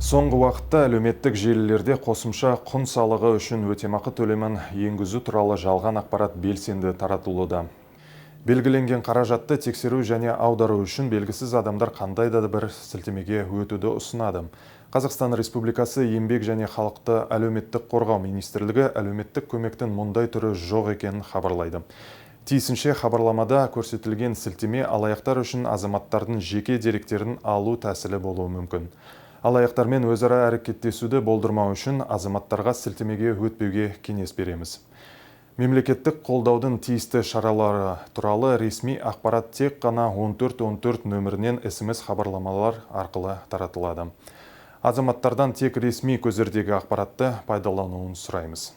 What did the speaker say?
Соңғы уақытта әлеуметтік желілерде қосымша құн салығы үшін өтемақы төлемін енгізу туралы жалған ақпарат белсенді таратылуда. Белгіленген қаражатты тексеру және аудару үшін белгісіз адамдар қандай да бір сілтемеге өтуді ұсынады. Қазақстан Республикасы Еңбек және халықты әлеуметтік қорғау министрлігі әлеуметтік көмектің мұндай түрі жоқ екенін хабарлайды. Тиісінше, хабарламада көрсетілген сілтеме алаяқтар үшін азаматтардың жеке деректерін алу тәсілі болуы мүмкін. Алаяқтармен өзара әрекеттесуді болдырмау үшін азаматтарға сілтемеге өтпеуге кеңес береміз. Мемлекеттік қолдаудың тиісті шаралары туралы ресми ақпарат тек қана 1414 нөмірінен СМС хабарламалар арқылы таратылады. Азаматтардан тек ресми көздердегі ақпаратты пайдалануын сұраймыз.